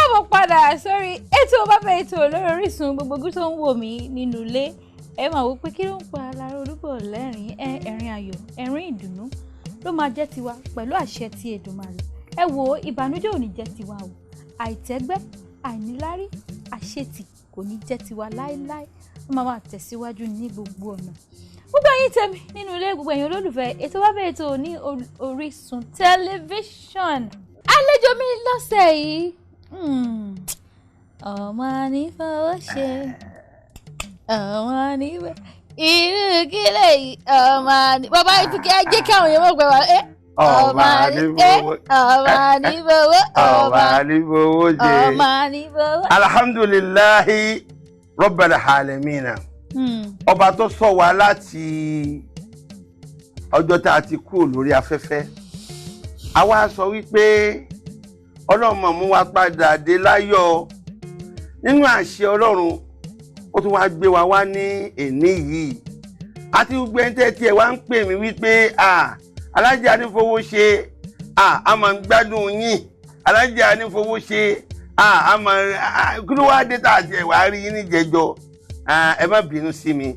Káàbọ̀ padà sórí ètò bàbá ètò lórí Orísun. Gbogbo ojú tó ń wò mí nínú ilé, ẹ máa wò pé kí ló ń pa Lára Olúbọ̀ lẹ́rìn-ín. Ẹ ẹ̀rín ayọ̀, ẹ̀rín ìdùnnú ló máa jẹ́ tiwa pẹ̀lú àṣẹ ti Èdùmàrè. Ẹ wo, ìbànújẹ́ ò ní jẹ́ tiwa o. Àìtẹ́gbẹ́, àìníláárí, àṣetì kò ní jẹ́ tiwa láéláé. Ó máa máa tẹ̀síwájú ní gbogbo ọ̀nà. Gbogbo ẹ̀yin tèmi nínú ilé, gbogbo ẹ̀yin olólùfẹ́ ètò bàbá ètò ní Orísun Tẹlifíṣọ̀n, àlejò mi lọ́sẹ̀ yìí, ọmọ anífọwọ́ṣe, ọmọ anífọwọ́ inú kílẹ̀ yìí, ọmọ àní bàbá ìfikẹ́ ẹ jẹ́ kí àwọn èèyàn mọ̀ pé wà ẹ́ ọmọ anífowó ọmọ anífọwọ́ ọmọ anífowó ṣe. Ọmọ anífọwọ́. Alhamdulillahi rabbil alamina. Ọba tó sọ wa láti ọjọ́ tá a ti kúrò lórí afẹ́fẹ́, àwa sọ wípé Ọlọ́run máa mú wa padà dé láyọ̀. Nínú àṣẹ Ọlọ́run, ó tún wá gbé wa wá ní èní yìí. Àti gbogbo ẹni tẹ́ tiẹ̀ wá ń pè mí wípé Alájà Anífowó ṣe, a máa ń gbádùn yín. Alájà Anífowó ṣe, a máa kí ló wá dé tá a tiẹ̀ wá rí yín níjẹjọ? Ẹ má bínú sí mi.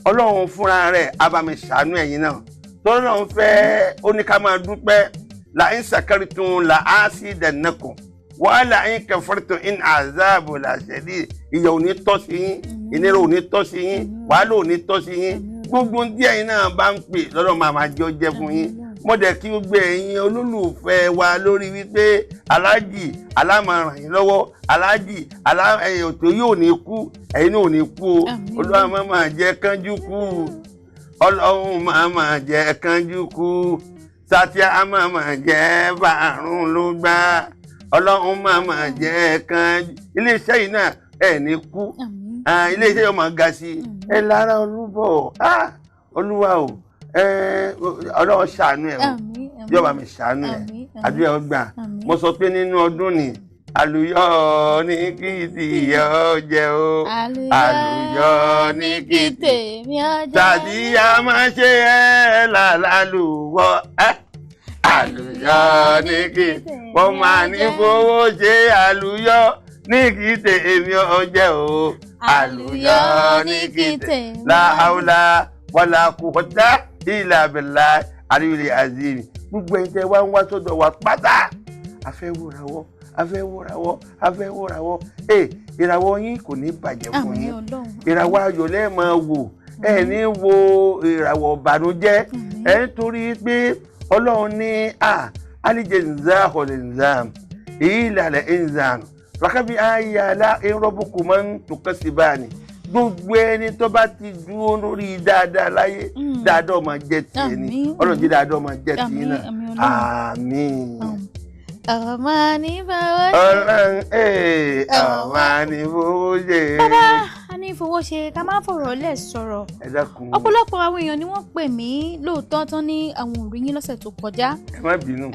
Ọlọ́run fúnra rẹ̀ á bá mi ṣàánú ẹ̀yin náà. Tọ́lọ́run fẹ́ ó ní ká máa dúpẹ́. La in sakartum la azidannakum wa la in kafartum in azabu la shadid. Ìyà ò ní tọ́ sí yín, ìnira ò ní tọ́ sí yín, wàhálà ò ní tọ́ sí yín. Gbogbo tí ẹ̀yin náà bá ń pè lọ́dọ̀ máa máa jọ jẹ́ fún yín. Mo dẹ̀ kí gbogbo ẹ̀yin olólùfẹ́ wa lórí wípé aláàjì alámọ̀ràn yín lọ́wọ́, aláàjì ètò yóò ní kú, ẹ̀yin náà ò ní kú o. Olúwa máa máa jẹ́ kánjú kú, Ọlọ́run máa máa jẹ́ kánjú kú, sátìá a máa máa jẹ́ bàrún ló gbá, Ọlọ́run máa máa jẹ́ kánjú. Iléeṣẹ́ yìí náà ẹ̀ ní kú, iléeṣẹ́ yóò máa ga sí ẹ. Lára Olúbọ̀, Olúwa o, Ọlọ́run ṣàánú ẹ̀ o, yóò bá mi ṣàánú ẹ̀, àdúrà ó gbà. Mo sọ pé nínú ọdún ni àlùyọ ní kí tìyẹ ọ jẹ o, àlùyọ ní kí tèmi ọ jẹ, tàbí a máa ṣe ẹ lálálùwọ ẹ. Àlùyọ ní kí wọ́n máa ní fowó ṣe, àlùyọ ní kí tèmi ọ jẹ o, àlùyọ ní kí tèmi. Láhàúlà wàlà kùkọ́tà ìlà abẹ́là àríwílẹ̀ azimi. Gbogbo ẹ̀yin tẹ́ wá ń wá sọ́dọ̀ wa pátá, afẹ́wòràwọ̀, afẹ́wòràwọ̀, afẹ́wòràwọ̀. Ẹ ìràwọ̀ yín kò ní bàjẹ́ fún yín. Ìràwọ̀ ayọ̀ lẹ́ẹ̀ máa wò, ẹ ní wo ìràwọ̀ ìbànújẹ́ ẹ, nítorí pé Ọlọ́run ní à alíjẹ nzá ọ̀lẹ̀ nzá ìlàlẹ̀ nzá wákàbí ayé alá ìrọ́bùkù máa ń tòkẹ́ sí báyìí. Gbogbo ẹni tó bá ti dúró lórí dáadáa láyé, dáadáa máa jẹ́ tiẹ̀ ni. Ọlọ́run jẹ́ dáadáa máa jẹ́ tiẹ̀ náà. Àmín. Ọmọ ní fowó ṣe. Ọlọ́run ọmọ ní fowó ṣe. Bàbá a ní fowó ṣe, ká má fọ̀rọ̀ lẹ̀ sọ̀rọ̀. Ẹ dákun. Ọ̀pọ̀lọpọ̀ àwọn èèyàn ni wọ́n pè mí lóòótọ́ tán ní àwọn ò rí yín lọ́sẹ̀ tó kọjá. Ẹ má bínú.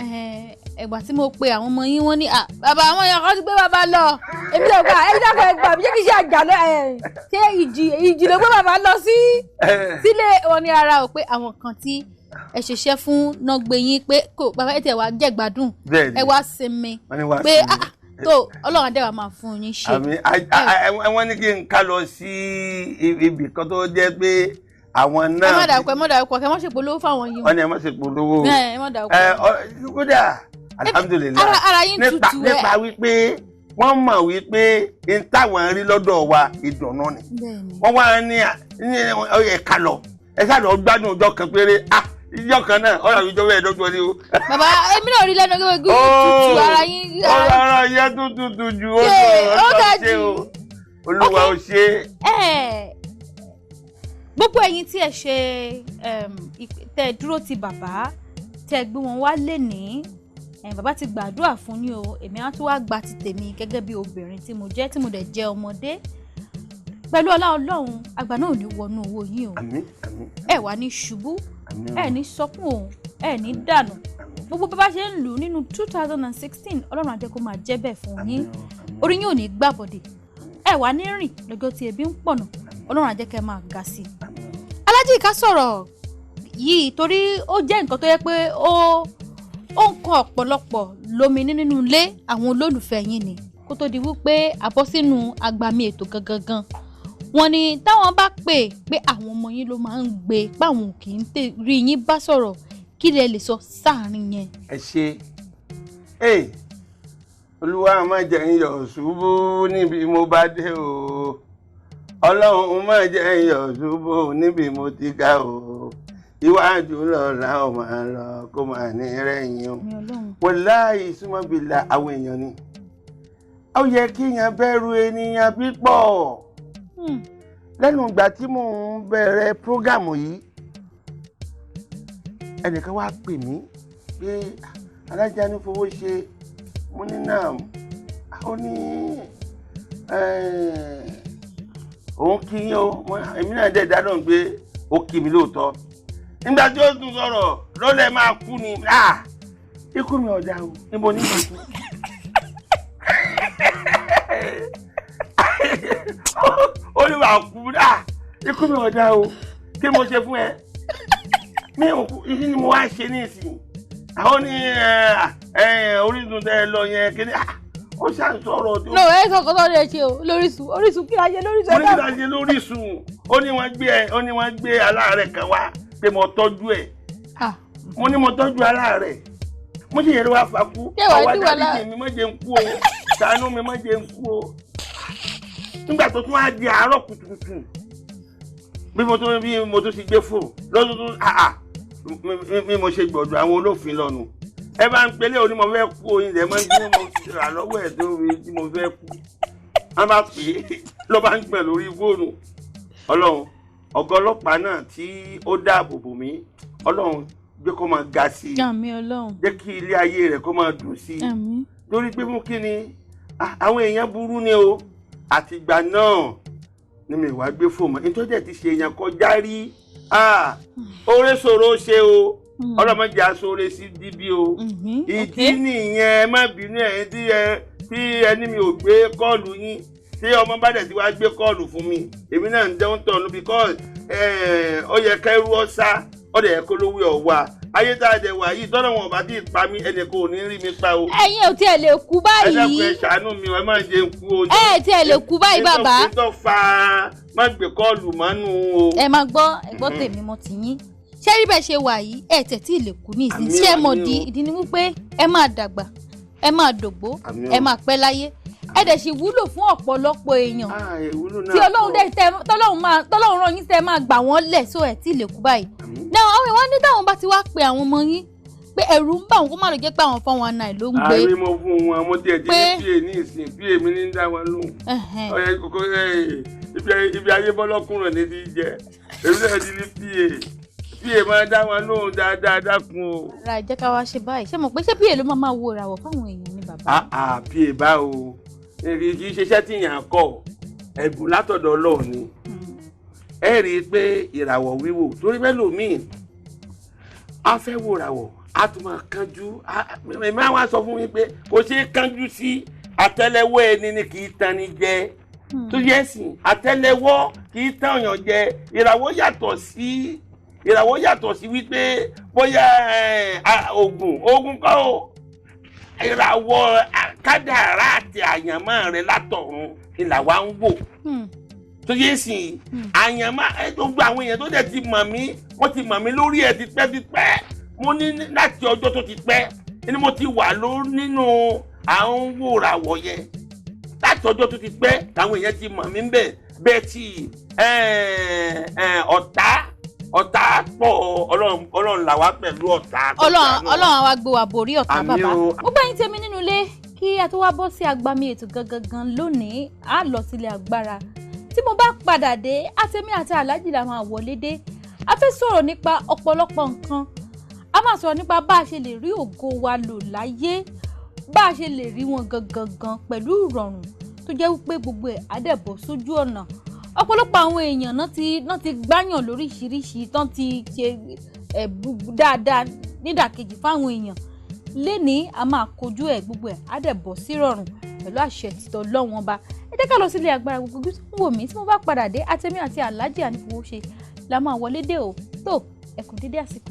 Ẹgbà tí mo pe àwọn ọmọ yín, wọ́n ní bàbá àwọn èèyàn kan ti gbé bàbá lọ. Èmi náà gbà, ẹ dákun, ẹ gbà mí, ṣé kìí ṣe àjà lọ ẹ, ṣé ìjì ló gbé bàbá lọ sí sílé wọn ní ara ò pé àwọn kan tí ẹ ṣiṣẹ́ fún náà gbé yín pé kò bàbá ẹ tẹ̀ wá jẹ̀gbádùn, ẹ wá sinmi pé tó Ọlọ́run adẹ́wà máa fún yín ṣe. Àmín. Wọ́n ní kí n ká lọ sí ibì kan tó jẹ́ pé àwọn náà. Ẹ má dàrúkọ, ẹ má dàrúkọ, ẹ má ṣe polówó fáwọn yìí. Wọ́n ní ẹ má ṣe polówó. Ẹ má dàrúkọ. Kódà alhamdulilayi ara yín tutù ẹ. Nípa wípé wọ́n mọ̀ wípé n táwọn rí lọ́dọ̀ wa ìdùnnú ni. Wọ́n wá ní ẹ̀ka lọ, ẹ sáà lọ gbádùn ọjọ́ kan péré, ìjọ kan náà ọ̀rọ̀ àwùjọ bẹ́ẹ̀ dọ́gbọ́n ni o. Bàbá, èmi náà rí lẹ́nu gbogbo tutù ara yín. Ọ̀rọ̀ ara yẹn tó tutù jù ó lọ ṣe o, Olúwa ó ṣe. Gbogbo ẹ̀yin tí ẹ ṣe tẹ dúró ti bàbá, tẹ gbé wọn wá lénìí, bàbá ti gbàdúrà fún yín o. Èmi á tún wá gba ti tèmi gẹ́gẹ́ bí obìnrin tí mo jẹ́, tí mo dẹ̀ jẹ́ ọmọdé. Pẹ̀lú ọlá Ọlọ́run, àgbà náà ò ní wọnú owó yín o. Àmín, àmín. Ẹ wà ní ṣubú, ẹ ní sọkún o, ẹ ní dànù. Gbogbo bá bá ṣe ń lù nínú 2016, Ọlọ́run á jẹ́ kó máa jẹ́ bẹ́ẹ̀ fún yín. Orí yín ò ní gbàbọ̀dè, ẹ wà ní rìn lọ́jọ́ tí ebi ń pọ̀nà. Ọlọ́run á jẹ́ kẹ́ máa ga sí i. Aláàjì, ká sọ̀rọ̀ yìí torí ó jẹ́ nǹkan tó yẹ pé ó ń kan ọ̀pọ̀lọpọ̀ lómi nínú ilé àwọn olólùfẹ́ yín ni. kó tó di wípé a bọ́ sínú agbami ètò gangan. Wọ́n ní táwọn bá pè pé àwọn ọmọ yín ló máa ń gbé, páwọn kì í rí yín bá sọ̀rọ̀, kí lẹ lè sọ sáàrin yẹn? Ẹ ṣe ee, Olúwa má jẹ́ n yọ̀ ṣubú níbi mo bá dé o, Ọlọ́run má jẹ́ n yọ̀ ṣubú níbi mo ti ga o, iwájú lọ́la ò máa lọ kó máa ní rẹ̀yìn o. Wàláhì súnmọ́ bìlà àwọn èèyàn ni ó yẹ kí èèyàn bẹ̀rù ènìyàn pípọ̀. Lẹ́nu ìgbà tí mò ń bẹ̀rẹ̀ prógámù yìí, ẹnìkan wá pè mí pé alájà ní fowó ṣe. Mo ní náà, ó ní òun kí yín o. Èmi náà dẹ̀ dáná pé ó kí mi lóòótọ́. Nígbà tí ó tún sọ̀rọ̀ lọ́lẹ̀ máa kú ni, ikú mi ọ̀dà o, níbo ní ìlú ó ní wàá kú, ikú mi ọ̀dà o, kí mo ṣe fún ẹ? Mi ò kú, ìdí ni mo wá ṣe ní ìsìn. Àwọn ní Orísun tẹ lọ yẹn kí ni ó ṣàǹsọ̀rọ̀ tó. No, ẹ sọ kọ́tọ́ lè ṣe o lórísun, Orísun kí la ṣe lórísun. Mo ní kí la ṣe lórísun, ó ní wọ́n gbé ẹ, ó ní wọ́n gbé aláàárẹ̀ kan wá pé mo tọ́jú ẹ̀. Mo ní mo tọ́jú aláàárẹ̀, mo sì yẹ ló wá fa kú. Ọwọ́ dáríjì mi má jẹ́ n kú o, ṣàánú mi má jẹ́ n kú o. Nígbà tó tún á di àárọ̀ kùtùkùtù bí mo tún ti gbé fò lọ́dún tó bí mo ṣe gbọ̀dọ̀ àwọn olófin lọ́nu. Ẹ bá ń pelé òní mo fẹ́ kú oyin lẹ̀ mọ́ bí mo rà lọ́wọ́ ẹ̀ tó rí tí mo fẹ́ kú. Wọ́n bá pè é ló bá ń gbọ̀n lórí fóònù. Ọlọ́run ọ̀gá ọlọ́pàá náà tí ó dáàbò bò mí, Ọlọ́run jẹ́ kó máa ga sí i, jẹ́ kí ilé ayé rẹ̀ kó máa dùn sí i. Torí pé mú kí ni àwọn èèyàn burú ni o. Àtìgbà náà ni mi wá gbé fóònù mọ́. Nítorí ẹ̀ ti ṣe èèyàn kọjá rí, oore ṣòro ṣe o, ọlọ́mọdé aṣọre sí díbí o. Ìdí nìyẹn, má bínú ẹ̀ tí ẹni mi ò gbé kọ́ọ̀lù yín. Tí ọmọ bá dẹ̀ ti wá gbé kọ́ọ̀lù fún mi, èmi náà ń dẹ́hùn tọ̀nù because ó yẹ kẹ́rú ọ̀sá, ó dẹ̀ yẹ kó lówó ọ̀wà. Ayé tá a dẹ̀ wà yìí, tọ́lọ̀ wọn bá ti pa mí, ẹnì kò ní rí mi pa o. Ẹ̀yin ò tiẹ̀ lè kú báyìí. Ẹ dákun ẹ ṣàánú mi, ẹ má jẹ́ n kú o. Ẹ tiẹ̀ lè kú báyìí bàbá. Nítorí fa má gbé kọ́ọ̀lù mọ́nú o. Ẹ máa gbọ́, ẹ gbọ́ tèmi mo ti yín. Ṣé rí bẹ́ẹ̀ ṣe wà yìí, ẹ tẹ̀ tí ì lè kú ní ìsìn. Ṣé ẹ mọ̀ di ìdí ni wípé ẹ máa dàgbà, ẹ máa dògbó, ẹ máa pẹ́ láyé. Ẹ dẹ̀ sì wúlò fún ọ̀pọ̀lọpọ̀ èèyàn tí Ọlọ́run dẹ̀ tẹ tọ́lọ́run rán yín tẹ máa gbà wọ́n lẹ̀, so ẹ̀ tí ì lè kú báyìí. Náà àwọn ìwọ́n ní táwọn bá ti wá pe àwọn ọmọ yín pé ẹ̀rù ń bà wọ́n kó má lọ jẹ́ pé àwọn 419 ló ń gbé. Àrí mo fún wọn, mo tiẹ̀ ti ní pa ní ìsìn, pa mi ní dá wọn lóhùn. Ibi ayé bọ́lọ́kùnrin ní ti jẹ, èmi náà ti ní pa máa dá wọn lóhùn dáadáa, dákun o. Ra ìjẹ́ ká wá ṣe báyìí, ṣé mo pé ṣé pa ló máa wo ìràwọ̀ fáwọn èèyàn ní bàbá? Pa bá o, kì í ṣiṣẹ́ tí yàn kọ́, ẹ̀bùn látọ̀dọ̀ Ọlọ́run ni. Ẹ rí i pé ìràwọ̀ wíwò torí bẹ́ẹ̀ lòmíì á fẹ́ wo ìràwọ̀, á tún máa kánjú. Èmi á wá sọ fún mi pé kò ṣeé kánjú sí, àtẹ́lẹwọ́ ẹni ni kì í tan ni jẹ. Tó yẹ sìn, àtẹ́lẹwọ́ kì í tàn yàn jẹ. Ìràwọ̀ yàtọ̀ sí wípé bóyá oògùn kọ́ o. Ìràwọ̀ kádàrá àti àyànmọ́ rẹ̀ látọ̀run ni làwa ń wò. Tó yé sìn, àyànmọ́ gbogbo àwọn èèyàn tó dẹ̀ ti mọ̀ mí, wọ́n ti mọ̀ mí lórí ẹ̀ tipẹ́tipẹ́. Mo ní láti ọjọ́ tó ti pẹ́ ni mo ti wà nínú à ń wòràwọ̀ yẹn. Láti ọjọ́ tó ti pẹ́ làwọn èèyàn ti mọ̀ mí bẹ́ẹ̀ bẹ́ẹ̀ tí ọ̀tá pọ̀. Ọlọ́run là wá pẹ̀lú ọ̀tá. Ọlọ́run àwa gbé wa borí ọ̀tá bàbá. Gbogbo ẹ̀yin tèmi nínú ilé, kí a tó wá bọ́ sí agbami ètò gangan lónìí, á lọ sílé agbára. Tí mo bá padà dé, àtẹ̀mí àti Aláàjì la máa wọlé dé. A fẹ́ sọ̀rọ̀ nípa ọ̀pọ̀lọpọ̀ nǹkan. A máa sọ̀rọ̀ nípa bá a ṣe lè rí ògo wa lò láyé, bá a ṣe lè rí wọn gangan pẹ̀lú ìrọ̀rùn tó jẹ́ wípé gbogbo ẹ̀ á dẹ̀ bọ́ sójú ọ̀nà. Ọ̀pọ̀lọpọ̀ àwọn èèyàn náà ti gbáyàn lóríṣiríṣi, tán ti ṣe dáadáa nídàkejì fáwọn èèyàn. Lénìí a máa kojú ẹ̀, gbogbo ẹ̀ á dẹ̀ bọ́ sí rọ̀rùn pẹ̀lú àṣẹ títọ́ Ọlọ́run Ọba. Ẹ jẹ́ ká lọ sílé agbára gbogbo tó ń wò mí. Tí mo bá padà dé, àtẹ̀mí àti Aláàjì Anífowóṣe la máa wọlé dé o. Tó ẹ kú dédé àsìkò.